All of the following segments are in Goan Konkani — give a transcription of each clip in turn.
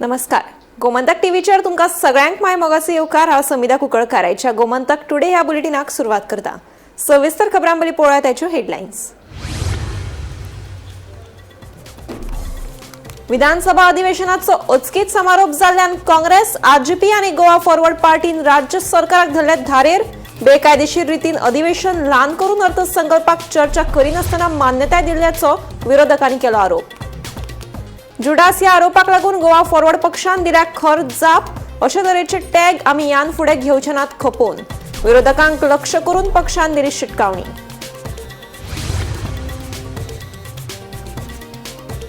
नमस्कार, गोमंतक टीव्हीचेर तुमकां सगळ्यांक माय मोगाचो येवकार. हांव समिधा कुंकळकार. आयच्या गोमंतक टुडे ह्या बुलेटिनाक सुरवात करता. सविस्तर खबरां पयलीं पळोवया त्याच्यो हेडलायन्स. विधानसभा अधिवेशनाचो अचकीत समारोप जाल्ल्यान काँग्रेस, आरजीपी आनी गोवा फॉरवर्ड पार्टीन राज्य सरकाराक धरले धारेर. बेकायदेशीर रितीन अधिवेशन ल्हान करून अर्थसंकल्पाक चर्चा करिनासतना मान्यताय दिल्ल्याचो विरोधकांनी केलो आरोप. जुडास ह्या आरोपाक लागून गोवा फॉरवर्ड पक्षान दिल्या खर जाप. अशे तरेचे टॅग आमी यान फुडें घेवचे नात खपोवन. विरोधकांक लक्ष करून पक्षान दिली शिटकावणी.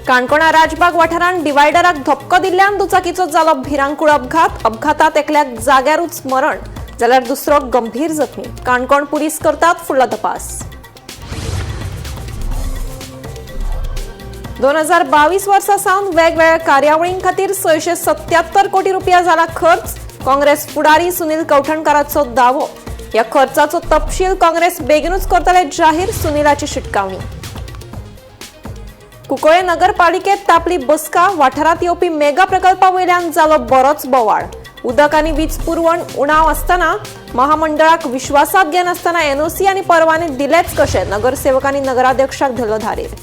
काणकोणा राजबाग वाठारांत डिवायडराक धपको दिल्ल्यान दुचाकीचो जालो भिरांकूळ अपघात. अपघातात एकल्याक जाग्यारूच मरण जाल्यार दुसरो गंभीर जखमी. काणकोण पुलीस करतात फुडलो तपास. 2022 वर्सा सावन वेगवेगळ्या कार्यावळीं खातीर 677 कोटी रुपया जाला खर्च. काँग्रेस फुडारी सुनील कवठणकाराचो दावो. ह्या खर्चाचो तपशील काँग्रेस बेगीनूच करतले जाहीर. सुनीलाची शिटकावणी. कुंकळे नगरपालिकेत तापली बसका. वाठारांत येवपी मेगा प्रकल्पा वयल्यान जालो बरोच बोवाळ. उदक आनी वीज पुरवण उणाव आसतना महामंडळाक विश्वासात घेनासतना एनओसी आनी परवाने दिलेच कशे? नगरसेवकांनी नगराध्यक्षाक धरलो धारेर.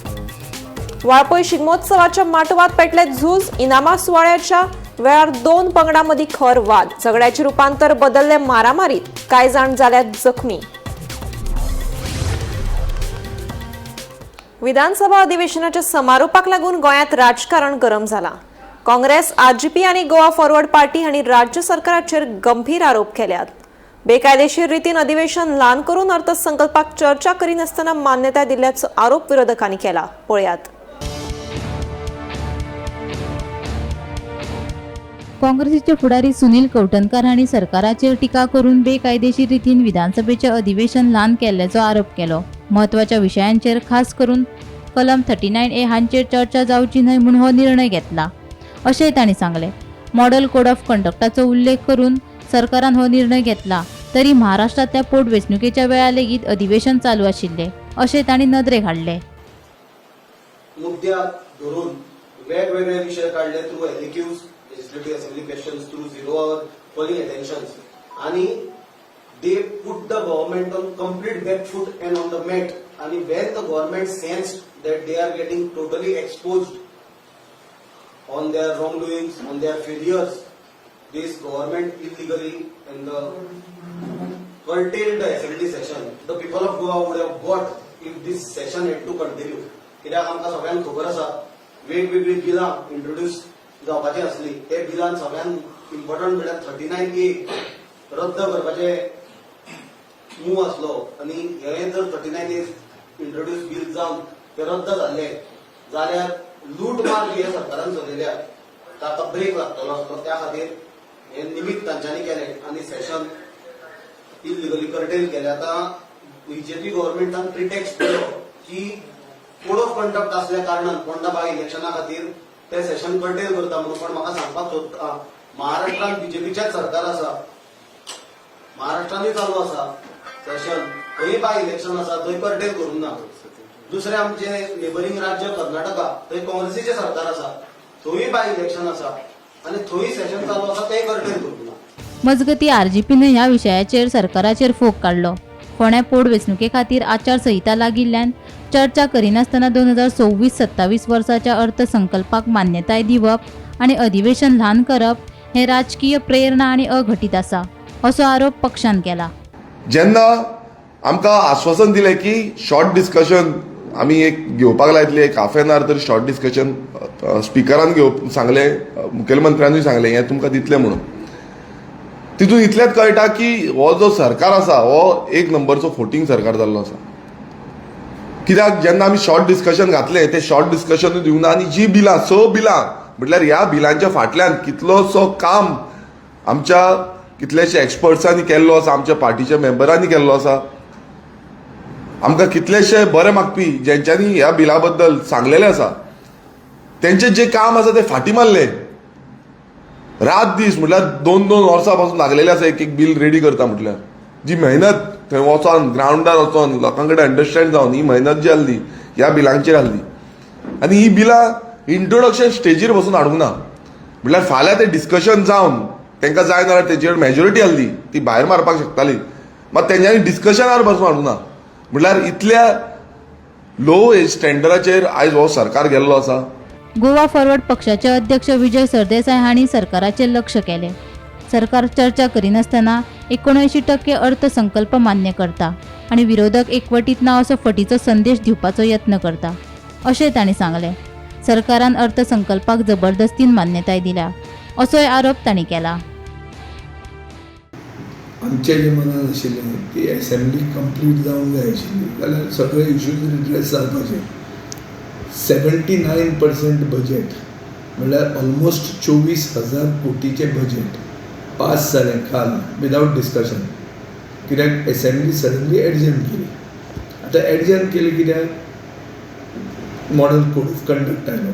वाळपय शिगमोत्सवाच्या माटवात पेटले झूज. इनामा सुवाळ्याच्या वेळार दोन पंगडां मदीं खर वाद. झगड्याचे रुपांतर बदलले मारामारीत. कांय जाण जाल्यात जखमी. विधानसभा अधिवेशनाच्या समारोपाक लागून गोंयांत राजकारण गरम जाला. काँग्रेस, आरजीपी आनी गोवा फॉरवर्ड पार्टी हांणी राज्य सरकाराचेर गंभीर आरोप केल्यात. बेकायदेशीर रितीन अधिवेशन ल्हान करून अर्थसंकल्पाक चर्चा करिनासतना मान्यताय दिल्ल्याचो आरोप विरोधकांनी केला. पळयात. काँग्रेसीचे फुडारी सुनील कवठणकार हांणी सरकाराचेर टिका करून बेकायदेशीर रितीन विधानसभेचें अधिवेशन ल्हान केल्ल्याचो आरोप केलो. म्हत्वाच्या विशयांचेर, खास करून कलम 39A हांचेर चर्चा जावची न्हय म्हूण हो निर्णय घेतला, अशेंय तांणी सांगलें. मॉडेल कोड ऑफ कंडक्टाचो उल्लेख करून सरकारान हो निर्णय घेतला, तरी महाराष्ट्रांतल्या पोटवेंचणुकेच्या वेळार लेगीत अधिवेशन चालू आशिल्लें, अशें तांणी नदरेक हाडलें. मुद्द्याक धरून वेगवेगळे विशय काडले through LAQs, legislative assembly questions, through zero hour, calling attentions, आणि they put the government on complete back foot and on the mat. आणि when the government sense that they are getting totally exposed on their wrongdoings, on their failures, this government illegally and the curtailed the assembly session. The people of Goa would have got if this session had to continue. कित्याक आमकां सगळ्यांक खबर आसा, वेगवेगळीं बिलां इंट्रोड्यूस जावपाची आसली. ते बिलान सगळ्यांत इम्पॉर्टंट म्हळ्यार 39A रद्द करपाचे मूव आसलो आनी हे जर 39A introduce bill जावन ते रद्द जाल्ले जाल्यार लूटमार जी हे सरकारान चलयल्या ताका ब्रेक लागतलो आसलो. त्या खातीर हे निमित्त तांच्यांनी केलें आनी सेशन इलिगली कर्टेल केलें. आतां बीजेपी गव्हर्मेंटान प्रिटेक्स्ट दिलो की कोड ऑफ कंडक्ट असल्या कारणान पोंडा बाय इलेक्शना खातीर ते सेशन कर्टेल करता म्हणून. पण म्हाका सांगपाक सोदता, महाराष्ट्रान बीजेपीचेच सरकार आसा, महाराष्ट्रानूय चालू आसा सेशन. थंय बाय इलेक्शन आसा, थंय कर्टेल करूंक ना. दुसरें आमचे नेबरींग राज्य कर्नाटका, थंय काँग्रेसीचें सरकार आसा, थंयूय बाय इलेक्शन आसा आनी थंय सेशन चालू आसा, तेय कर्टेल करूंक ना. मजगतीं, आरजीपीन ह्या विशयाचेर सरकाराचेर फोग काडलो. फोंड्या पोटवेंचणुके खातीर आचारसंहिता लागिल्ल्यान चर्चा करिनासतना 2026-27 वर्साच्या अर्थसंकल्पाक मान्यताय दिवप आनी अधिवेशन ल्हान करप हें राजकीय प्रेरणा आनी अघटीत आसा, असो आरोप पक्षान केला. जेन्ना आमकां आश्वासन दिलें की शॉर्ट डिस्कशन आमी एक घेवपाक लायतले, एक हाफ एन our तरी शॉर्ट डिस्कशन स्पिकरान घेव सांगलें, मुखेलमंत्र्यानूय सांगलें, हें तुमकां दितलें म्हणून. तितून इतलेंच कळटा की हो जो सरकार आसा हो एक नंबरचो फोटींग सरकार जाल्लो आसा. कित्याक जेन्ना आमी शॉर्ट डिस्कशन घातलें, तें शॉर्ट डिस्कशनूय दिवंक ना. आनी जी बिलां, स बिलां, म्हटल्यार ह्या बिलांच्या फाटल्यान कितलोसो काम आमच्या कितलेशे एक्सपर्ट्सांनी केल्लो आसा, आमच्या पार्टीच्या मेंबरांनी केल्लो आसा, आमकां कितलेशे बरे मागपी जेंच्यांनी ह्या बिला बद्दल सांगलेलें आसा, तेंचें जें काम आसा तें फाटीं मारलें. रात दीस म्हटल्यार दोन दोन वर्सां पासून लागलेले आसा एक एक बील रेडी करता. म्हटल्यार जी मेहनत थंय वचोन, ग्रावंडार वचोन, लोकां कडेन अंडरस्टँड जावन ही मेहनत जी आसली ह्या बिलांचेर आसली, आनी ही बिलां इंट्रोडक्शन स्टेजीर बसून हाडूंक ना. म्हटल्यार फाल्यां तें डिस्कशन जावन तांकां जाय नाल्यार तेजेर मेजॉरिटी आसली ती भायर मारपाक शकताली, मात तेंच्यांनी डिस्कशनार बसून हाडूंक ना. म्हटल्यार इतल्या लो स्टँडर्डाचेर आयज हो सरकार गेल्लो आसा. गोवा फॉरवर्ड पक्षाचे अध्यक्ष विजय सरदेसाय हांणी सरकाराचेर लक्ष केलें. सरकार चर्चा करिनासतना 79% अर्थसंकल्प मान्य करता आनी विरोधक एकवटीत ना असो फटीचो संदेश दिवपाचो यत्न करता अशें तांणी सांगलें. सरकारान अर्थसंकल्पाक जबरदस्तीन मान्यताय दिल्या असोय आरोप तांणी केला. आमच्या जे मनान आशिल्लें ती एसेंब्ली कंप्लीट जावंक जाय आशिल्ली जाल्यार सगळे इश्यूज रिड्रेस जावपाचे. 79% बजेट म्हणल्यार ऑलमोस्ट 24,000 कोटीचें बजेट पास जालें काल विदावट डिस्कशन, कित्याक एसेंब्ली सडनली एडजर्न केली. आतां एडजर्न केली कित्याक? मॉडल कोड ऑफ कंडक्ट आयलो.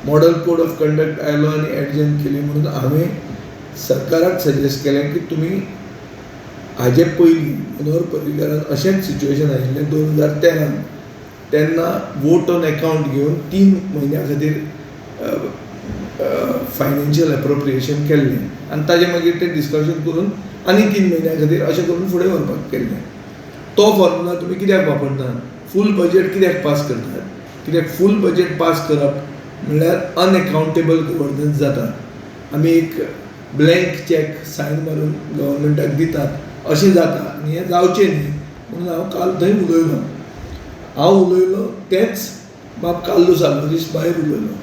मॉडल कोड ऑफ कंडक्ट आयलो आनी एडजर्न केली म्हणून हांवें सरकाराक सजेस्ट केलें की तुमी हाजे पयलीं मनोहर पर्रीकारान अशेंच सिच्युएशन आयिल्लें 2013, तेन्ना वोट ऑन एकावंट घेवन 3 म्हयन्या खातीर फायनान्शियल एप्रोप्रिएशन केल्लें आनी ताजे मागीर तें डिस्कशन करून आनी 3 म्हयन्या खातीर अशें करून फुडें व्हरपाक केल्लें. तो फॉर्मुला तुमी कित्याक वापरनात? फूल बजेट कित्याक पास करतात? कित्याक फूल बजेट पास करप म्हणल्यार अनएकाउंटेबल गव्हर्नन्स जाता. आमी एक ब्लँक चॅक सायन मारून गव्हर्मेंटाक दितात अशें जाता आनी हें जावचें न्ही म्हणून हांव काल थंय उलयलो. हांव उलयलो तेंच बाब कार्लूस आल्वारीस भायर उलयलो,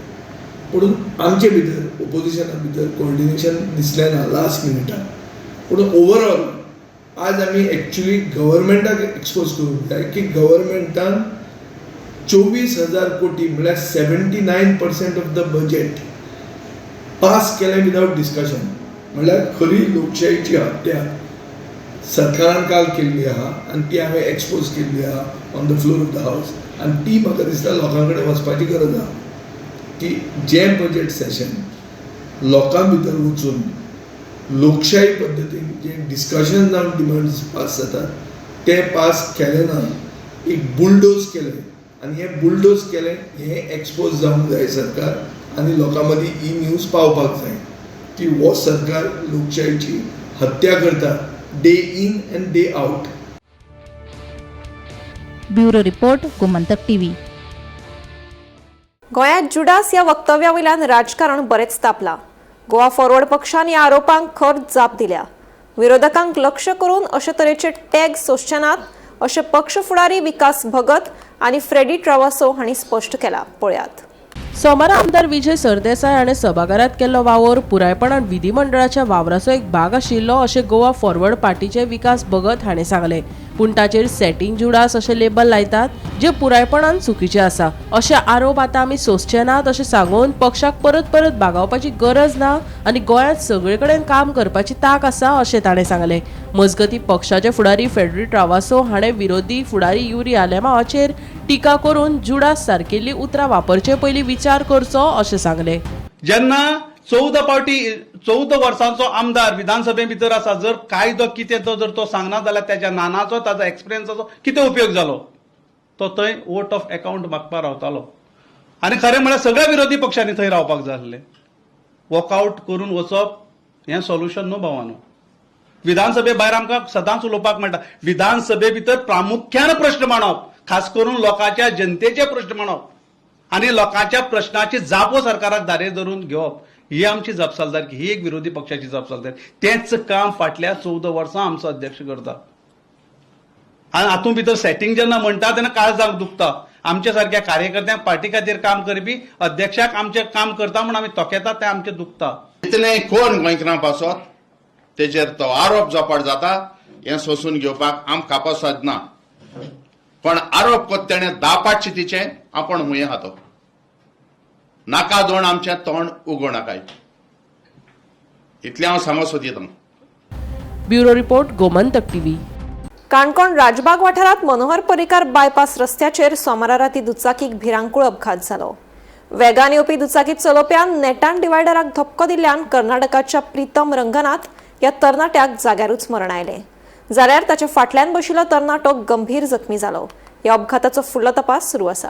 पूण आमचे भितर ओपोजिशना भितर कोऑर्डिनेशन दिसलें ना लास्ट मिनिटाक. पूण ओवरऑल आज आमी एक्चुली गव्हर्मेंटाक एक्सपोज करूंक जाय की गव्हर्मेंटान 24,000 कोटी म्हणल्यार 79% ऑफ the budget pass केलें विदावट डिस्कशन. म्हणल्यार खरी लोकशाहीची हत्या सरकारान काल केल्ली आहा आनी ती हांवें एक्सपोज केल्ली आहा on the floor of the house. आनी ती म्हाका दिसता लोकां कडेन वचपाची गरज आहा की जें बजेट सेशन लोकां भितर वचून लोकशाही पद्दतीन जें डिस्कशन जावन डिमांड्स पास जातात ते पास केले ना, एक बुलडोज केलें आनी हें बुलडोज केलें हें एक्सपोज जावंक जाय सरकार आनी लोकां मदीं ही न्यूज पावपाक जाय की हो सरकार लोकशाहीची हत्या करता day in and day out. Bureau report, Gomantak TV. गोंयांत जुडास ह्या वक्तव्या वयल्यान राजकारण बरेंच तापलां. गोवा फॉरवर्ड पक्षान ह्या आरोपांक खर जाप दिल्या. विरोधकांक लक्ष करून अशे तरेचे टॅग सोंसचे नात अशें पक्ष फुडारी विकास भगत आनी फ्रेडी ट्रावासो हांणी स्पश्ट केलां. पळयात. सोमारा आमदार विजय सरदेसाय हाणें सभाघरांत केल्लो वावर पुरायपणान विधिमंडळाच्या वावराचो एक भाग आशिल्लो अशें गोवा फॉरवर्ड पार्टीचे विकास भगत हाणें सांगलें. पूण ताचेर सेटींग जुडास अशें लेबल लायतात जे पुरायपणान चुकीचें आसा अशे आरोप आतां आमी सोंसचे नात अशें सांगून पक्षाक परत परत बागावपाची गरज ना आनी गोंयांत सगळे कडेन काम करपाची तांक आसा अशें ताणें सांगलें. मजगतीं पक्षाचे फुडारी फेडरी ट्रावासो हाणें विरोधी फुडारी युरी आलेमावाचेर टिका करून जुडास सारकेल्ली उतरां वापरचे पयलीं विचार करचो अशें सांगलें. जेन्ना 14 पावटी 14 वर्सांचो आमदार विधानसभे भितर आसा, जर कायदो कितें तो जर तो सांगना जाल्यार त्याच्या नानाचो ताजो एक्सपिरियन्साचो कितें उपयोग जालो? तो थंय वोट ऑफ एकावंट मागपाक रावतालो. आनी खरें म्हळ्यार सगळ्या विरोधी पक्षांनी थंय रावपाक जाय आसलें. वॉकआवट करून वचप हें सोल्युशन न्हू भावानो. विधानसभे भायर आमकां सदांच उलोवपाक मेळटा. विधानसभे भितर प्रामुख्यान प्रश्न मांडप, खास करून लोकांच्या जनतेचे प्रश्न मांडप आनी लोकांच्या प्रश्नाची जापो सरकाराक धारेर धरून घेवप ही आमची जापसालदारकी, ही एक विरोधी पक्षाची जापसालदारकी. तेंच काम फाटल्या 14 वर्सां आमचो अध्यक्ष करता. आनी हातूंत भितर सेटींग जेन्ना म्हणटा तेन्ना काळजाक दुखता. आमच्या सारक्या कार्यकर्त्यांक पार्टी खातीर काम करपी अध्यक्षाक आमचें काम करता म्हूण आमी तोखेतात, तें आमचें दुखता. इतलें कोण गोंयकारां पासत तेजेर तो आरोप जोपाट जाता हें सोंसून घेवपाक आमकां पसत ना. पण आरोप कोत तेणें दापाटचे तिचें आपूण हुंयें आहा तो नाका दोन आमचें तोंड उगो नाकाय, इतलें हांव सांगो सोदितां. Bureau report, Gomantak TV. Canacona Rajbagh वाठारांत मनोहर पर्रीकार बायपास रस्त्याचेर सोमारा राती दुचाकीक भिरांकूळ अपघात जालो. वेगान येवपी दुचाकी चलोवप्यान नेटान डिवायडराक धपको दिल्ल्यान कर्नाटकाच्या प्रीतम रंगनाथ ह्या तरणाट्याक जाग्यारूच मरण आयलें. जाल्यार ताच्या फाटल्यान बशिल्लो तरणाटो गंभीर जखमी जालो. ह्या अपघाताचो फुडलो तपास सुरू आसा.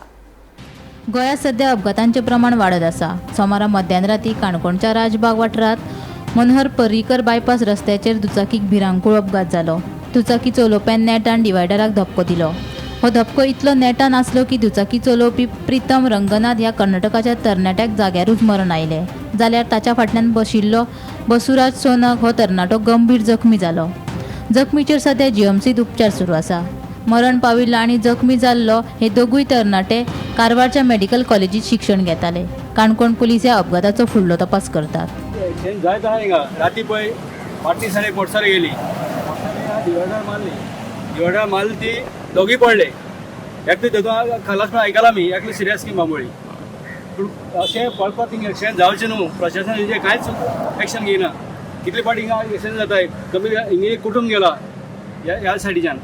गोंयांत सध्या अपघातांचें प्रमाण वाडत आसा. सोमारा मध्यान राती काणकोणच्या राजबाग वाठारांत मनोहर पर्रीकर बायपास रस्त्याचेर दुचाकीक भिरांकूळ अपघात जालो. दुचाकी चलोवप्यान नेटान डिवायडराक धपको दिलो. हो धपको इतलो नेटान आसलो की दुचाकी चलोवपी प्रितम रंगनाथ ह्या कर्नाटकाच्या तरणाट्याक जाग्यारूच मरण आयलें, जाल्यार ताच्या फाटल्यान बशिल्लो बसुराज सोनक हो तरणाटो गंभीर जखमी जालो. जखमीचेर सध्या जीएमसीत उपचार सुरू आसा. मरण पाविल्लो आनी जखमी जाल्लो हे दोगूय तरणाटे कारवारच्या मेडिकल कॉलेजीत शिक्षण घेताले. काणकोण पुलीस ह्या अपघाताचो फुडलो तपास करतात. एक्सिडेंट जायत आहा हिंगा. राती पळय फाटीं एक मोटरसायकल गेली, मोटरसायकल डिवायडर मारली, डिवायडर मारली ती दोगूय पडले. एकटो तेतून खलास म्हण आयकलां आमी, एकलो सिरियस की बांबोळी. पूण अशें पळपाक थिंग एक्सिडेंट जावचें न्हू. प्रशासन हेजेर कांयच एक्शन घेयना. कितले फावटी हिंगा एक्सिडेंट जाताय, कमी हिंगा एक कुटूंब गेला ह्या ह्या सायडीच्यान,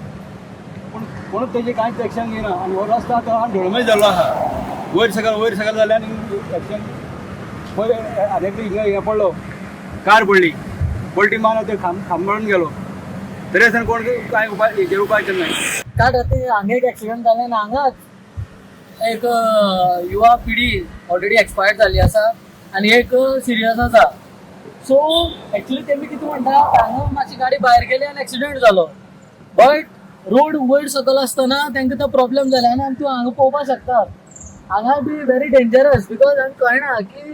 पूण कोणूच तेजेर कांयच एक्शन घेयना. आनी हो रस्तो आतां ढोळमय जाल्लो आहा, वयर सकयल वयर सकयल जाले आनी एक्सिडेंट. पयर आनी एकटो हिंगा हें पडलो, कार पडली, पलटी मारून ते खांब खांबळून गेलो. तरी आसतना कोण कांय उपाय हेजेर उपाय केलो ना. काल राती हांगा एक एक्सिडंट जालें आनी हांगाच एक युवा पिढी ऑलरेडी एक्सपायर्ड जाल्ली आसा आनी एक सिरियस आसा. सो एक्चुली तेमी कितें म्हणटा, हांगा मातशी गाडी भायर गेली आनी एक्सिडंट जालो, बट रोड वयर सकयल आसतना तांकां तो प्रॉब्लेम जाले. आनी तूं हांगा पळोवपाक शकता, हांगा बी व्हेरी डेंजरस, because हांगा कळना की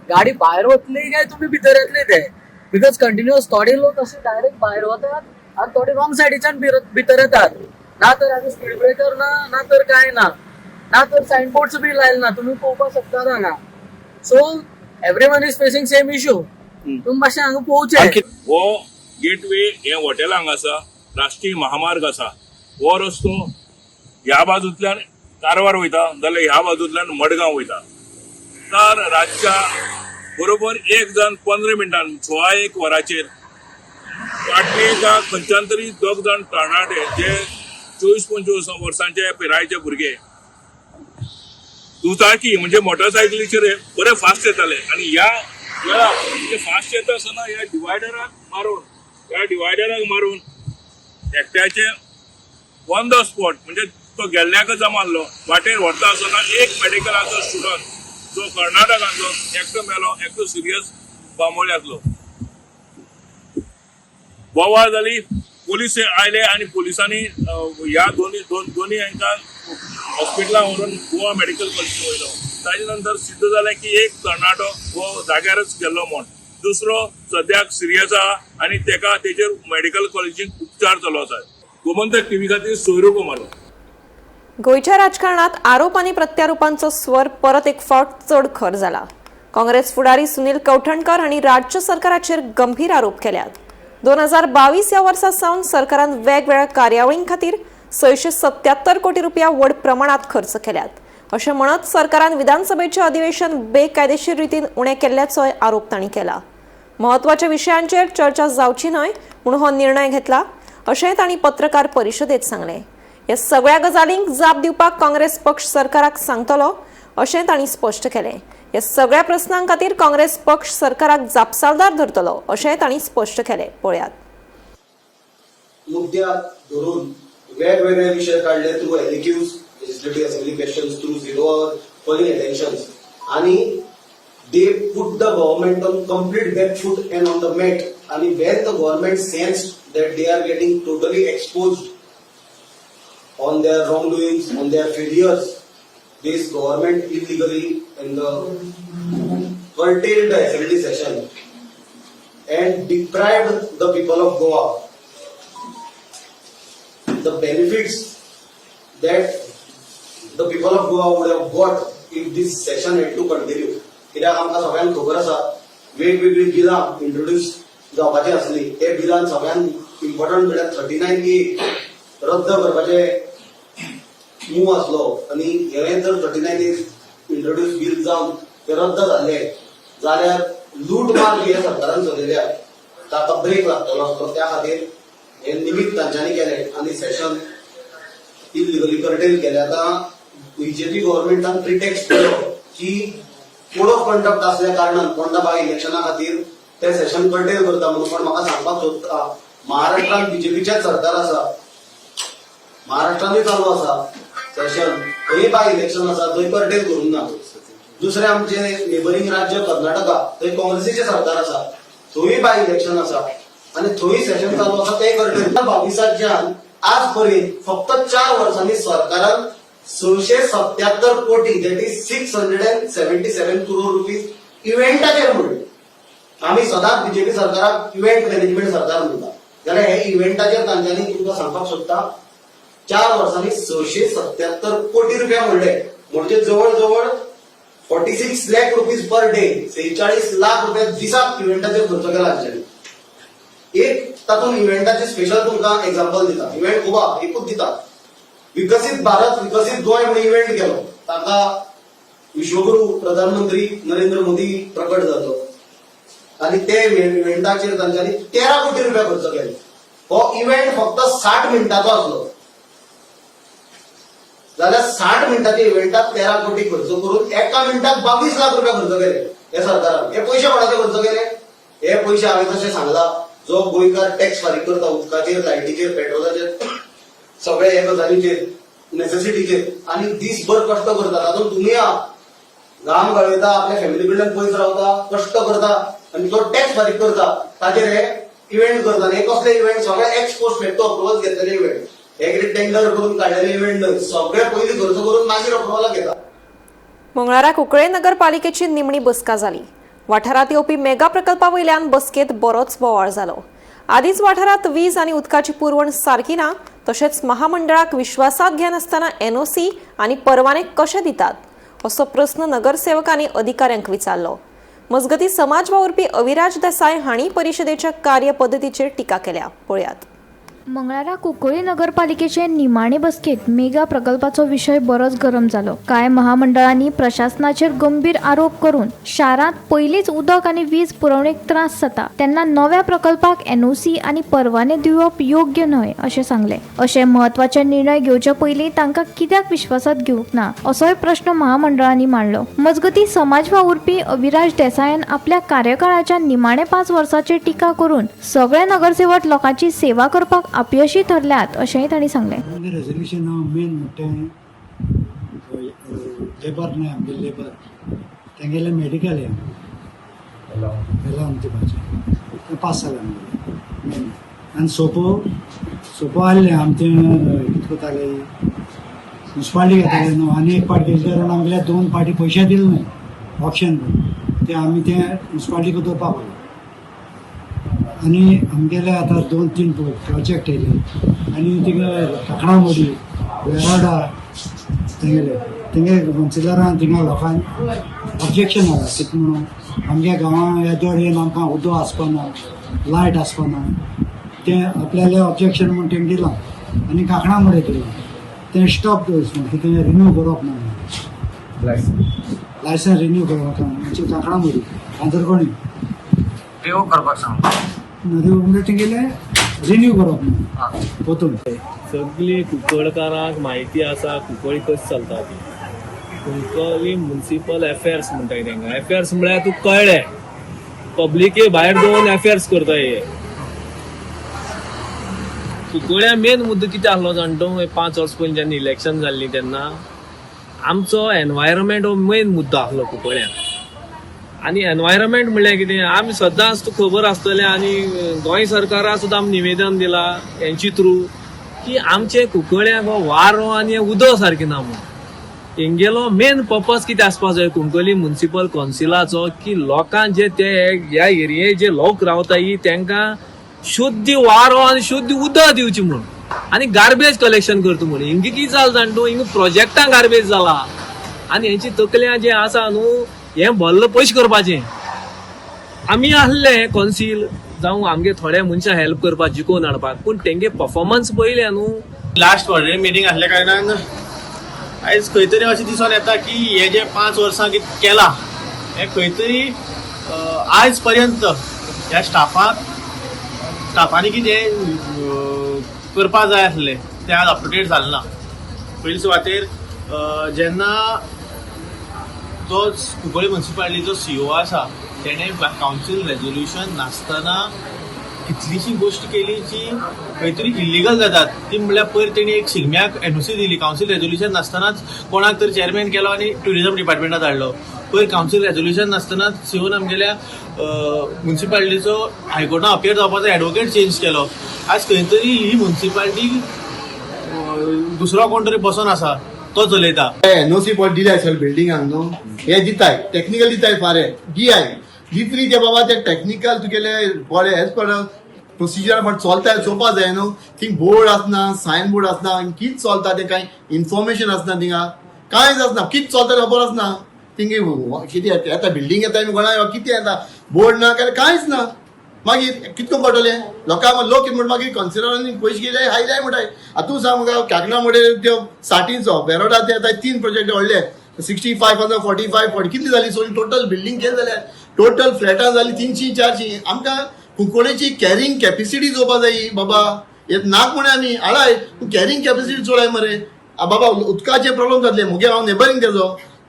गाडी भायर वतली काय तुमी भितर येतले ते, because continuous थोडे लोक अशे डायरेक्ट भायर वतात आनी थोडे रॉंग सायडीच्यान भितर येतात. ना तर हांगा स्पीड ब्रेकर ना, ना तर कांय ना, ना तर सायन बोर्ड्स बी लायले ना. तुमी पळोवपाक शकतात हांगा. So everyone is facing same issue. तुमी मातशें हांगा पळोवचें. हो गेटवे हे हॉटेल हांगा आसा, राष्ट्रीय महामार्ग आसा. हो रस्तो ह्या बाजूंतल्यान कारवार वयता जाल्यार ह्या बाजूंतल्यान मडगांव वयता. तर रातच्या बरोबर 1 जावन 15 मिनटां, 1:15 वरांचेर फाटली का खंयच्यान तरी दोग जाण तरणाटे, जे 24-25 वर्सांचे पिरायेचे भुरगे, दुचाकी म्हणजे मोटरसायकलीचेर बरे फास्ट येताले आनी ह्या वेळार म्हणजे फास्ट येता आसतना ह्या डिवायडराक मारून एकट्याचे ऑन the spot, म्हणजे तो गेल्ल्याकच मारलो. वाटेर व्हरता आसतना एक मेडिकलाचो स्टुडंट जो कर्नाटकांतलो, एकटो मेलो, एकटो सिरियस बांबोळे आसलो. बोवाळ जाली, पोलीस आयले आनी पोलिसांनी ह्या दोनी दोन दोनी हांकां हॉस्पिटलान व्हरून गोवा मेडिकल कॉलेजीन वयलो. ताजे नंतर सिद्ध जालें की एक तरणाटो हो जाग्यारच गेल्लो म्हूण, दुसरो सद्याक सिरियस आहा आनी तेका तेजेर मेडिकल कॉलेजीन उपचार चालू आसा. गोमंतक टीव्ही खातीर सोयरू कुमार. गोंयच्या राजकारणात आरोप आनी प्रत्यारोपांचो स्वर परत एक फावट चड खर जाला. काँग्रेस फुडारी सुनील कवठणकर हांणी राज्य सरकाराचेर गंभीर आरोप केल्यात. 2022 ह्या वर्सा सावन सरकारान वेगवेगळ्या कार्यावळीं खातीर 677 कोटी रुपया व्हड प्रमाणात खर्च केल्यात अशें म्हणत सरकारान विधानसभेचें अधिवेशन बेकायदेशीर रितीन उणें केल्ल्याचोय आरोप तांणी केला. म्हत्वाच्या विशयांचेर चर्चा जावची न्हय म्हूण हो निर्णय घेतला अशेंय तांणी पत्रकार परिशदेत सांगलें. ह्या सगळ्या गजालींक जाप दिवपाक काँग्रेस पक्ष सरकाराक सांगतलो अशें तांणी स्पश्ट केलें. ह्या सगळ्या प्रस्नां खातीर काँग्रेस पक्ष सरकाराक जापसालदार धरतलो अशेंय तांणी स्पश्ट केलें. पळयात. मुद्द्याक धरून वेगवेगळे विशय काडले through LAQs, legislative assembly questions, through zero hour, calling attentions, आणि they put the government on complete back foot and on the mat. आणि when the government sensed that they are getting totally exposed on their wrongdoings, on their failures, this government illegally and the curtailed the assembly session and deprived the people of Goa the benefits that the people of Goa would have got if this session had to continue. कित्याक आमकां सगळ्यांक खबर आसा, वेगवेगळीं बिलां इंट्रोड्यूस जावपाची आसली. ते बिलान सगळ्यांत इम्पॉर्टंट म्हळ्यार 39ए रद्द करपाचे मूव आसलो आनी हें जर 39ए इंट्रोड्यूस बील जावन ते रद्द जाल्ले जाल्यार लूटमार जी हे सरकारान चलयल्या ताका ब्रेक लागतलो आसलो. त्या खातीर हे निमित्त तांच्यांनी केलें आनी सेशन इलिगली कर्टेल केलें. आतां बीजेपी गव्हर्मेंटान प्रिटेक्स्ट केलो की कोड ऑफ कंडक्ट असल्या कारणान पोंडा बाय इलेक्शना खातीर ते सेशन कर्टेल करता म्हणून. पण म्हाका सांगपाक सोदता, महाराष्ट्रान बीजेपीचेच सरकार आसा, महाराष्ट्रानूय चालू आसा. सेशन, थंय बाय इलेक्शन आसा, थंय कर्टेल करूंक ना. दुसरें आमचे नेबरींग राज्य कर्नाटका, थंय काँग्रेसीचें सरकार आसा, थंय बाय इलेक्शन आसा आनी थंय सेशन चालू आसा, ते कर्टेल. 22च्यान आज पर्यंत फक्त 4 वर्सांनी सरकारान 677 कोटी, that is 677 crore rupees इव्हेंटाचेर म्हणले. आमी सदांच बीजेपी सरकाराक इव्हेंट मॅनेजमेंट सरकार म्हणटा, जाल्यार हे इव्हेंटाचेर तांच्यांनी, तुमकां सांगपाक सोदता, 4 वर्सांनी 677 कोटी रुपया म्हणले, म्हणजे जवळ जवळ 46 lakh rupees per day, 46 lakh रुपया दिसाक इव्हेंटाचेर खर्च केला तांच्यांनी. एक तातूंत इव्हेंटाचे स्पेशल तुमकां एग्जाम्पल दिता. इव्हेंट खूब आहा, एकूच दिता. विकसीत भारत विकसीत गोंय म्हणून इव्हेंट केलो. ताका विश्वगुरू प्रधानमंत्री नरेंद्र मोदी प्रकट जालो आनी ते इव्हेंटाचेर तांच्यांनी 13 कोटी रुपया खर्च केले. हो इव्हेंट फक्त 60 मिनटाचो आसलो, जाल्यार 60 मिनटाच्या इव्हेंटाक 13 कोटी खर्च करून एका मिनटाक 22 लाख रुपया खर्च केले हे सरकारान. हे पयशे कोणाचे खर्च केले? हे पयशे हांवें जशें सांगला, जो गोंयकार टॅक्स फारीक करता उदकाचेर, लायटीचेर, पेट्रोलाचेर, सगळे हे गजालीचेर, नेसेसिटीचेर, आनी दीसभर कश्ट करता, तातूंत तुमी आहा, घाम गळयता, आपल्या फॅमिली कडल्यान पयस रावता, कश्ट करता आनी तो टॅक्स फारीक करता, ताचेर हे इव्हेंट करता. आनी हे कसले इव्हेंट? सगळे एक्स पोस्ट फॅक्टो अप्रुवल घेतलेले इव्हेंट. हे कितें टेंडर करून काडलेले इव्हेंट न्हय. सगळे पयलीं खर्च करून मागीर अप्रुवलाक घेता. मंगळारा कुंकळे नगरपालिकेची निमणी बसका जाली. वाठारांत येवपी मेगा प्रकल्पा वयल्यान बसकेत बरोच बोवाळ जालो. आदींच वाठारांत वीज आनी उदकाची पुरवण सारकी ना, तशेंच महामंडळाक विश्वासात घेनासतना एनओसी आनी परवाने कशे दितात, असो प्रस्न नगरसेवकांनी अधिकाऱ्यांक विचारलो. मजगतीं, समाज वावुरपी अविराज देसाय हांणी परिशदेच्या कार्यपद्दतीचेर टिका केल्या. पळयात. मंगळारा कुंकळी नगरपालिकेचे निमाणे बसकेत मेगा प्रकल्पाचो विशय बरोच गरम जालो. कांय महामंडळांनी प्रशासनाचेर गंभीर आरोप करून शारांत पयलींच उदक आनी वीज पुरवणेक त्रास जाता तेन्ना नव्या प्रकल्पाक एनओसी आनी परवाने दिवप योग्य न्हय अशें सांगलें. अशे म्हत्वाचे निर्णय घेवचे पयलीं तांकां कित्याक विश्वासात घेवंक ना, असोय प्रश्न महामंडळांनी मांडलो. मजगतीं, समाज वावुरपी अविराज देसायान आपल्या कार्यकाळाच्या निमाणे 5 वर्साचेर टिका करून सगळे नगरसेवक लोकांची सेवा करपाक अपयशी ठरल्यात अशेंय तांणी सांगलें. आमगे रेजोल्युशन मेन म्हणटा तें लेबर न्हय, आमगे लेबर तेंगेलें मेडिकल हें एलावन्स दिवपाचें, तें पास जालें आमगेलें मेन. आनी सोपो सोपो आहलें आमचें, कितें करताले, मुन्सिपालिटी घेताले न्हू. आनी एक पाटी गेले कारण आमगेल्या दोन पाटी पयशे दिले न्हय ऑप्शन करून, ते आमी तें मुन्सिपालिटीक दवरपाक पडलें. आनी आमगेले आतां दोन तीन प्रोजेक्ट येयले आनी थिंगा काकणामोडी, वेराडा, तेंगेले तेंगे कावन्सिलरान थिंगा लोकांक ऑब्जेक्शन आसा. कितें म्हणून आमगे गांवां येदोळ येवन आमकां उदक आसपाना, लायट आसपाना, तें आपल्याले ऑब्जेक्शन म्हूण तेंकां दिलां. आनी कांकणामोडे दिलां, तें स्टॉप दवर म्हूण, कितें रिन्यू करप ना, लायसन्स रिन्यू करप ना म्हणजे कांकणामोडी, कांदरकोणी. रिवोक करपाक सांग. रिव्ह म्हणजे तेंगेले रिन्यू करप ना पोतून. सगळी कुंकळकारांक म्हायती आसा कुंकळी कशी चलता ती. कुंकळी मुन्सिपल अफेर्स म्हणटा तेंका. अफेर्स म्हळ्यार तुका कळ्ळें, पब्लिके भायर दवरून अफेर्स करता हे. कुंकळ्या मेन मुद्दो कितें आसलो जाण तूं, 5 वर्स पयलीं जेन्ना इलेक्शन जाल्लीं तेन्ना आमचो एनवायरमेंट हो मेन मुद्दो आसलो कुंकळ्यान. आनी एनवायरमेंट म्हणल्यार कितें, आमी सदांच तुका खबर आसतलें आनी गोंय सरकारा सुद्दां आमी निवेदन दिलां हेंची थ्रू की आमचे कुंकळ्याक हो वारो आनी उदक सारकें ना म्हूण. हेंगेलो मेन पर्पज कितें आसपा जाय कुंकळी मुन्सिपल कौन्सिलाचो की लोकांक जे ते ह्या एरिये जे लोक रावता तांकां शुद्ध वारो आनी शुद्ध उदक दिवची म्हूण आनी गार्बेज कलेक्शन करता म्हूण. हिंगा कितें जालें जाण तूं, हिंगा प्रोजेक्टां गार्बेज जाला आनी हेंची तकल्यां जें आसा न्हू हें भल्ल पयशे करपाचें. आमी आहले कौन्सील जावं आमगे थोडे मनशां हेल्प करपाक, जिखोवन हाडपाक, पूण तेंगे पर्फॉर्मन्स पळयलें न्हू. लास्ट ऑर्डिनरी मिटींग आसल्या कारणान आयज खंय तरी अशें दिसून येता की हे जे 5 वर्सां कितें केलां हें खंय तरी आयज पर्यंत ह्या स्टाफांनी कितें करपा जाय आसलें तें आज अप टू डेट जालें ना. पयले सुवातेर जेन्ना तो कुंकळ्ळी मुन्सिपालिटीचो सीईओ आसा, तेणें कावन्सील रेजोल्युशन नासतना कितलीशी गोश्ट केली जी खंय तरी इल्लिगल जातात. ती म्हणल्यार पयर तेणी एक शिगम्याक एनओसी दिली, कावन्सील रेजोल्युशन नासतनाच कोणाक तर चेअरमॅन केलो आनी ट्युरिजम डिपार्टमेंटात हाडलो. पयर कावन्सील रेजोल्युशन नासतनाच सीओन आमगेल्या मुन्सिपालिटीचो हायकोर्टान अपियर जावपाचो एडवोकेट चेंज केलो. आज खंय तरी ही मुन्सिपालिटी दुसरो कोण तरी बसोन आसा तो चलयता. एनओसी पॉट दिलाय सर बिल्डिंगांक न्हू, हे दिताय टॅक्निकल दिताय फारे दियाय दितली ते बाबा ते टॅक्निकल तुगेले बरे एज पर प्रोसिजर पण चलता चोवपा जाय न्हू. थिंग बोर्ड आसना, सायन बोर्ड आसना, कित चलता तें कांय इन्फॉर्मेशन आसना, थिंगा कांयच आसना, कित चलता खबर आसना. थिंग कितें येता बिल्डींग येता कोणा कितें येता बोर्ड ना कांयच ना. मागीर कितको पडटलें लोकांक, लोक कितें म्हण मागीर कन्सिडरांनी पयशे गेले हायले म्हणटाय. आतां तूं सांग म्हाका काकणा म्हणटे त्यो साठीचो बेरोडा ते येता 3 प्रोजेक्ट व्हडले 65,000 45 40 कितली जाली सो टोटल बिल्डींग केली जाल्यार टोटल फ्लॅटां जाली 300 400. आमकां कुंकळेची कॅरिंग कॅपेसिटी चोवपा जाय बाबा. हे नाक म्हणे आमी हाडाय पूण कॅरिंग कॅपेसिटी चोळाय मरे बाबा. उदकाचे प्रॉब्लम जातले मुगे, हांव नेबरींग तेजो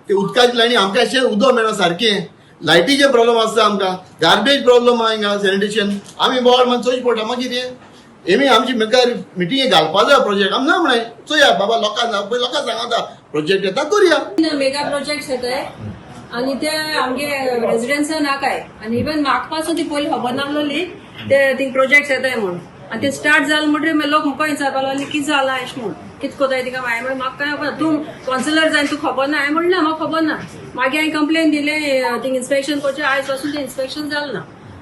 ते उदकाची लायनी आमकां अशें उदक मेळना सारकें, लायटीचे प्रॉब्लम आसता आमकां, गार्बेज प्रॉब्लम आहा हिंगा, सॅनिटेशन आमी बोवाळ मान चोयच पडटा. मागीर हें एमी आमची म्हाका मिटींगे घालपा जाय प्रोजेक्ट आमी ना म्हणाय चोया बाबा लोकांक पळय लोकांक सांगता प्रोजेक्ट येता करुया. मेगा प्रोजेक्ट येताय आनी ते आमगे रेजिडेंट्सां नाकाय आनी इवन म्हाका पासून ती पयली खबर नासलोली ते थिंग प्रोजेक्ट येताय म्हूण. आनी ते स्टार्ट जालें म्हणटकीर मागीर लोक म्हाका विचारपाक लागले कितें जालां अशें म्हूण, कितें कोताय तिका. हांवें म्हणलें म्हाका कांय खबर, तूं कावन्सिलर जाय तूं खबर ना. हांवें म्हणलें म्हाका खबर ना. मागीर हांवें कंप्लेन दिलें थिंग इन्स्पेक्शन करचें, आयज पासून तें इन्स्पेक्शन जालें ना.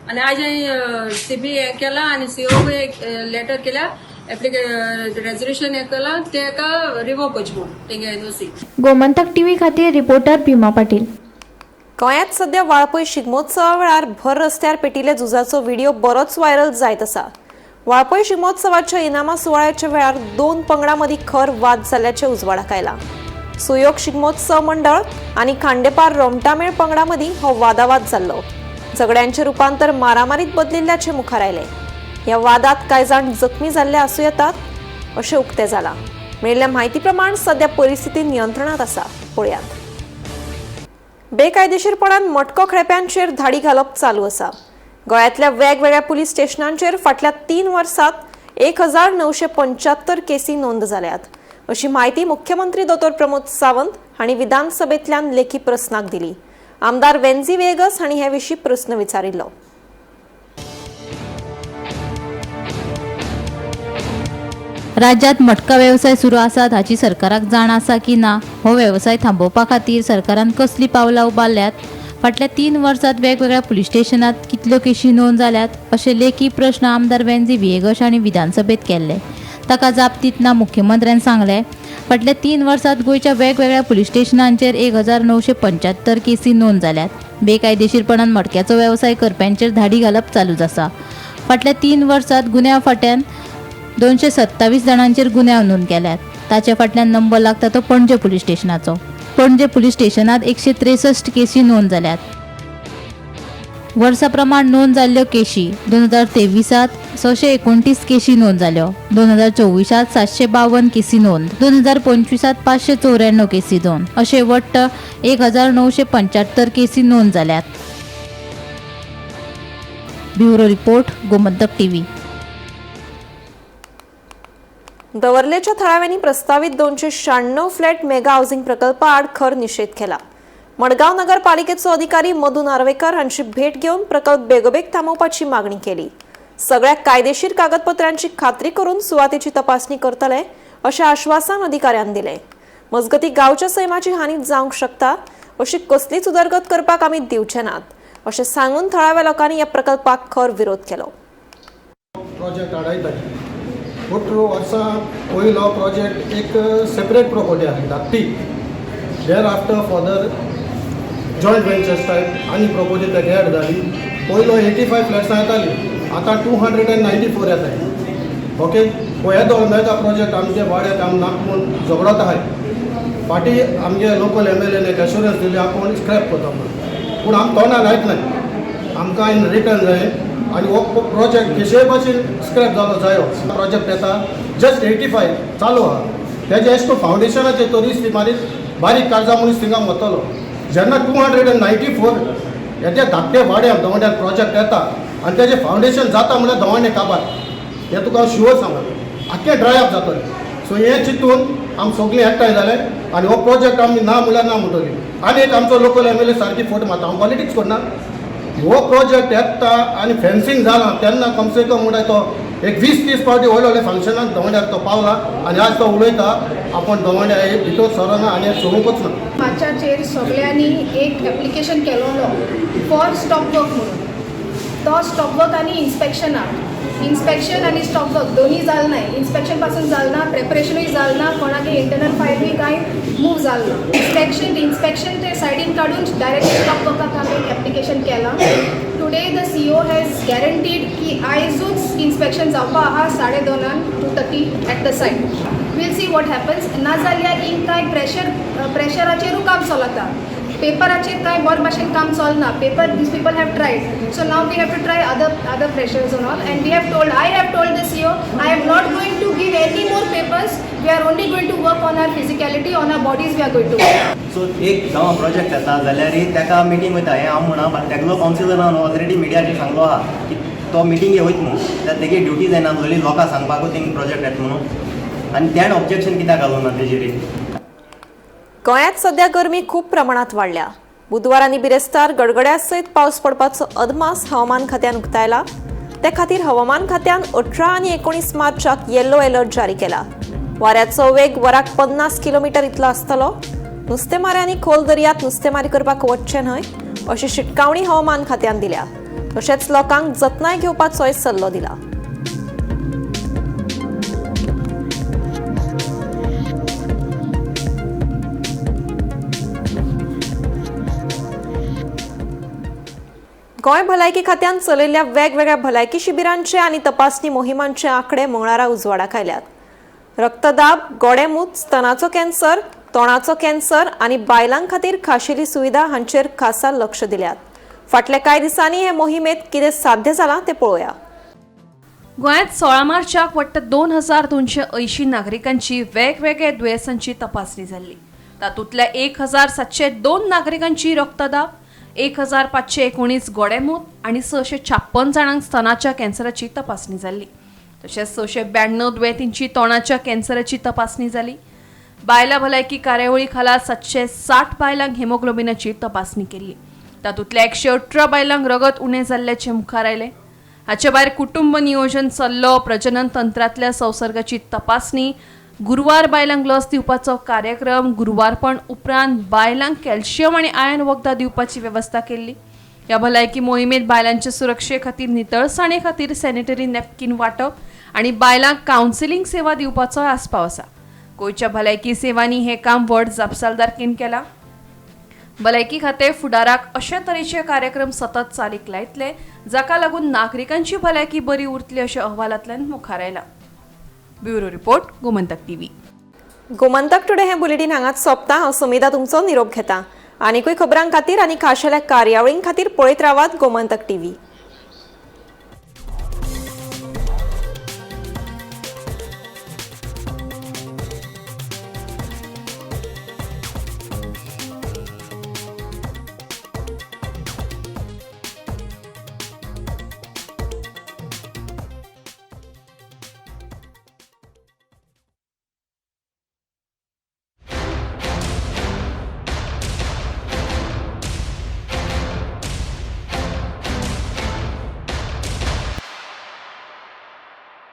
आनी आयज हांवें सीबी हें केलां आनी सीओ लेटर केल्या, रेजोल्युशन हें केलां तेका रिवोक करचें म्हूण तेंगे एनओसी. गोमंतक टीव्ही खातीर रिपोर्टर भीमा पाटील. गोंयांत सध्या वाळपय शिगमोत्सवा वेळार भर रस्त्यार पेटिल्ल्या झुजाचो व्हिडिओ बरोच व्हायरल जायत आसा. वाळपय शिगमोत्सवाच्या इनामां सुवाळ्याच्या वेळार 2 पंगडां मदीं खर वाद जाल्ल्याचें उजवाडाक आयलां. सुयोग शिगमोत्सव मंडळ आनी खांडेपार रोमटामेळ पंगडां मदीं हो वादावाद जाल्लो. झगड्यांचें रुपांतर मारामारीत बदलिल्ल्याचें मुखार आयलें. ह्या वादात कांय जाण जखमी जाल्ले आसूं येतात अशें उक्तें जालां. मेळिल्ल्या म्हायती प्रमाण सध्या परिस्थिती नियंत्रणांत आसा. पळयात. बेकायदेशीरपणान मटको खेळप्यांचेर धाडी घालप चालू आसा. गोंयांतल्या वेगवेगळ्या पुलीस स्टेशनांचेर फाटल्या 3 वर्सांत 1975 केसी नोंद जाल्यात अशी म्हायती मुख्यमंत्री दोतोर प्रमोद सावंत हांणी विधानसभेंतल्यान लेखी प्रस्नाक दिली. आमदार वेन्झी वेगस हांणी हे विशीं प्रस्न विचारिल्लो. राज्यात मटका वेवसाय सुरू आसात हाची सरकाराक जाण आसा की ना, हो वेवसाय थांबोवपा खातीर सरकारान कसलीं पावलां उबारल्यात, फाटल्या 3 वर्सांत वेगवेगळ्या पुलीस स्टेशनात कितल्यो केशी नोंद जाल्यात अशे लेखी प्रश्न आमदार वेन्झी व्हिएगश हांणी विधानसभेत केल्ले. ताका जाप दितना मुख्यमंत्र्यान सांगलें, फाटल्या 3 वर्सांत गोंयच्या वेगवेगळ्या पुलीस स्टेशनांचेर 1975 केसी नोंद जाल्यात. बेकायदेशीरपणान मटक्याचो वेवसाय करप्यांचेर धाडी घालप चालूच आसा. फाटल्या 3 वर्सांत गुन्यांव फांट्यान 227 जाणांचेर गुन्यांव नोंद केल्यात. ताचे फाटल्यान नंबर लागता तो पणजे पुलीस स्टेशनाचो. पणजे पुलीस स्टेशनात 163 केसी नोंद जाल्यात. वर्सा प्रमाण नोंद जाल्ल्यो केशी 2023 629 केशी नोंद जाल्यो, 2024 752 केसी नोंद, 2025 594 केसी नोंद, अशे वट्ट 1975 केसी नोंद जाल्यात. Bureau report, Gomantak TV. दवर्लेच्या थळाव्यांनी प्रस्तावित 296 फ्लॅट मेगा हाऊसिंग प्रकल्पा आड खर निषेध केला. मडगांव नगरपालिकेचो अधिकारी मधू नार्वेकर हांची भेट घेवन प्रकल्प बेगोबेग थांबोवपाची मागणी केली. सगळ्या कायदेशीर कागदपत्रांची खात्री करून सुवातेची तपासणी करतले अशें आश्वासन अधिकाऱ्यान दिलें. मजगतीं गांवच्या सैमाची हानी जावंक शकता अशी कसलीच उदरगत करपाक आमी दिवचे नात अशें सांगून थळाव्या लोकांनी ह्या प्रकल्पाक खर विरोध केलो. प्रोजेक्ट आडायता 18 वर्सां पयलो प्रोजेक्ट एक सेपरेट प्रॉपर्टी आसली धाकटी, thereafter further joint ventures type आनी प्रॉपर्टी ताका एड जाली. पयलो 85 फ्लॅट्सां येताली, आतां 294 येताय. ओके, हो मेगा प्रोजेक्ट आमच्या वाड्याक आम नाक म्हूण झगडत आहाय. फाटीं आमगे लोकल MLA एक एश्योरन्स दिली आपूण स्क्रॅप करता म्हणून, पूण आम तोंडान आयकनाय. आमकां इन रिटर्न जाय आनी हो प्रोजेक्ट कशेय भाशेन स्क्रॅप जालो जायो. प्रोजेक्ट येता जस्ट 85 चालू आहा, तेजे एश कोन्न फावंडेशनाचे तरीच ती मारीत बारीक कागदां मनीस थिंगा वतलो. जेन्ना 294 हेजे धाकटे वाड्यार दवंड्यार प्रोजेक्ट येता आनी तेजें फावंडेशन जाता म्हणल्यार दवणे काबार, हें तुका हांव शुअर सांगता, आख्खें ड्राय अप जातलें. सो हें चिंतून आमी सगळीं एकठांय जाले आनी हो प्रोजेक्ट आमी ना म्हणल्यार ना म्हणटली. आनी एक आमचो लोकल एम.एल.ए. सारकी फोट मारता, हांव पॉलिटिक्स करना. हो प्रोजेक्ट येता आनी फेन्सिंग जालां तेन्ना कमसे कम म्हणटा तो एक 20-30 फावटी व्हडले व्हडले फंक्शनाक दवंड्यार तो पावला आनी आज तो उलयता आपूण दवंड्या हे भितर सरना आनी हें सोडूंकच ना. मार्चाचेर सगळ्यांनी एक एप्लिकेशन केलोलो फॉर स्टॉप वर्क म्हणून. तो स्टॉप वर्क आनी इन्स्पेक्शनाक, इन्स्पेक्शन आनी स्टॉप वर्क दोनूय जालें ना. इन्स्पेक्शन पासून जालें ना, प्रेपरेशनूय जालें ना, कोणागे इंटरनल फायलूय कांय मूव जालें ना. इन्स्पेक्शन ते सायडीन काडून डायरेक्ट स्टॉप वर्काक आमी एक एप्लिकेशन केलां. Today the CEO has guaranteed की आयजूच इन्स्पेक्शन जावपा आहा 2:30 2:30 at the site. We'll see what happens. नाजाल्यार हिंग कांय प्रेशराचेरूय काम चलता, पेपराचेर कांय बरे भाशेन काम चलना. Paper these people have tried, so now we have to try other pressures and all. And we have told, I have told the CEO, I am not going to give any more papers, we are only going to work on our physicality, on our bodies we are going to work. So एक गांवा प्रोजेक्ट येता जाल्यार ताका मिटींग वयता हें हांव म्हणा, तेगलो कावन्सिलरान ऑलरेडी मिडियाचेर सांगलो आहा की तो मिटींगे वयता न्हू, जाल्यार तेगे ड्युटी जायना आसलेली लोकांक सांगपाकूच थिंग प्रोजेक्ट येता म्हणून, आनी त्याण ऑब्जेक्शन कित्याक घालूं ना तेजेर. गोंयांत सध्या गरमी खूब प्रमाणात वाडल्या. बुधवार आनी बिरेस्तार गडगड्या सयत पावस पडपाचो अदमास हवामान खात्यान उक्तायला. ते खातीर हवामान खात्यान 18 आनी 19 मार्चाक येलो अलर्ट जारी केला. वाऱ्याचो वेग वराक 50 किलोमीटर इतलो आसतलो. नुस्तेमाऱ्यांनी खोल दर्यांत नुस्तेमारी करपाक वचचें न्हय अशी शिटकावणी हवामान खात्यान दिल्या. तशेंच लोकांक जतनाय घेवपाचोय सल्लो दिला. गोंय भलायकी खात्यान चलयल्ल्या वेगवेगळ्या भलायकी शिबिरांचे आनी तपासणी मोहिमांचे आंकडे मंगळारा उजवाडाक आयल्यात. रक्तदाब, गोडेमूत, स्तनाचो कॅन्सर, तोंडाचो कॅन्सर आनी बायलां खातीर खाशेली सुविधा हांचेर खासा लक्ष दिल्यात. फाटल्या कांय दिसांनी हे मोहिमेंत कितें साध्य जालां तें पळोवया. गोंयांत 16 मार्चाक वट्ट 2280 नागरिकांची वेगवेगळ्या दुयेंसांची तपासणी जाल्ली. तातूंतल्या 1702 नागरिकांची रक्तदाब, 1519 गोडेमूत आनी 656 जाणांक स्तनाच्या कॅन्सराची तपासणी जाल्ली. तशेंच 692 दुयेंतींची तोंडाच्या कॅन्सराची तपासणी जाली. बायलां भलायकी कार्यावळी खाला 760 बायलांक हेमोग्लोबिनाची तपासणी केल्ली. तातूंतल्या 118 बायलांक रगत उणें जाल्ल्याचें मुखार आयलें. हाचे भायर कुटुंब नियोजन सल्लो, प्रजनन तंत्रांतल्या संसर्गाची तपासणी, गुरवार बायलांक लस दिवपाचो कार्यक्रम, गुरवारपण उपरांत बायलांक कॅल्शियम आनी आयर्न वखदां दिवपाची वेवस्था केल्ली. ह्या भलायकी मोहिमेंत बायलांचे सुरक्षे खातीर नितळसाणे खातीर सॅनिटरी नॅपकीन वांटप आनी बायलांक कावन्सिलींग सेवा दिवपाचो आस्पाव आसा. गोंयच्या भलायकी सेवांनी हें काम व्हड जापसालदारकेन केलां. भलायकी खातें फुडाराक अशे तरेचे कार्यक्रम सतत चालीक लायतले जाका लागून नागरिकांची भलायकी बरी उरतली अशें अहवालांतल्यान मुखार आयलां. Bureau report, Gomantak TV. Gomantak today हें बुलेटीन हांगाच सोंपता. हांव सुमिधा तुमचो निरोप घेता. आनीकूय खबरां खातीर आनी खाशेल्या कार्यावळीं खातीर पळयत रावात गोमंतक टीव्ही.